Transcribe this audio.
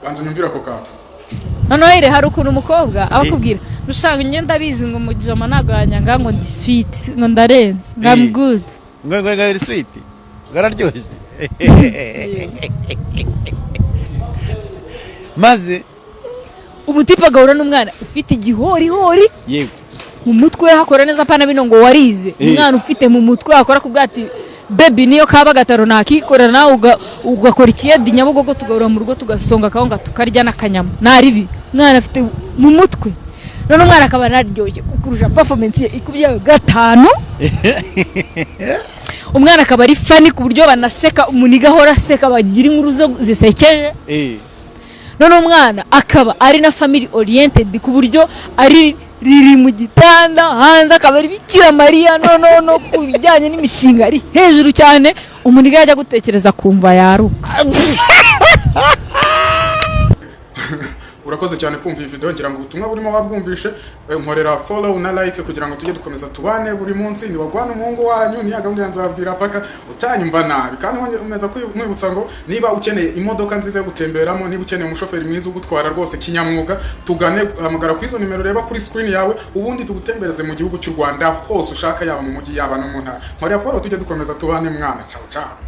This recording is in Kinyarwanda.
Banza unyumvire ako kantu. Noneho ire hari ukuntu umukobwa aba akubwira ushaka ngenda abizi ngo mujama ntabwo yanyanga, ngo ndi sweet, ngo ndarenze, ngo I'm good. Ngo iri sweet, ngo araryoshye maze Umutipe agahura n'umwana ufite igihorihori mu mutwe hakora neza, apana bino ngo warize. Umwana ufite mu mutwe hakora kubwa ati: "Baby, niyo kaba gataro nakikorera." Nawe ugakora ikiyedi Nyabugogo, tugahura mu rugo, tugasonga akawunga, tukarya n'akanyama, naribi. Umwana afite mu mutwe, none umwana akaba anaryoshye kurusha, performance ye ikubye gatanu. Umwana akaba ari funny ku buryo banaseka, umuniga ahora aseka, bagira inkuru zisekeje. None umwana akaba ari na family oriented ku buryo ari riri mu gitanda, hanze akaba ari Bikira Mariya. No no ku bijyanye n'imishinga ari hejuru cyane. Umuniga yajya gutekereza kumva yaruka. Urakoze cyane kumva iyi video. Ngira ngo ubutumwa burimo wabwumvishe. Nkorera follow na like kugira ngo tujye dukomeza tubane buri munsi. Ni wagwana umuhungu wanyu, ni ya gahunda yanze wabwira paka utanyumva nabi. Kandi nkomeza nkwibutsa ngo niba ukeneye imodoka nziza yo gutemberamo, niba ukeneye umushoferi mwiza ugutwara rwose kinyamwuga, tugane, hamagara kuri izo nimero ureba kuri screen yawe, ubundi tugutembereze mu gihugu cy'u Rwanda hose ushaka, yaba mu mujyi, yaba no mu ntara. Nkorera follow tujye dukomeza tubane mwana. Ciao ciao.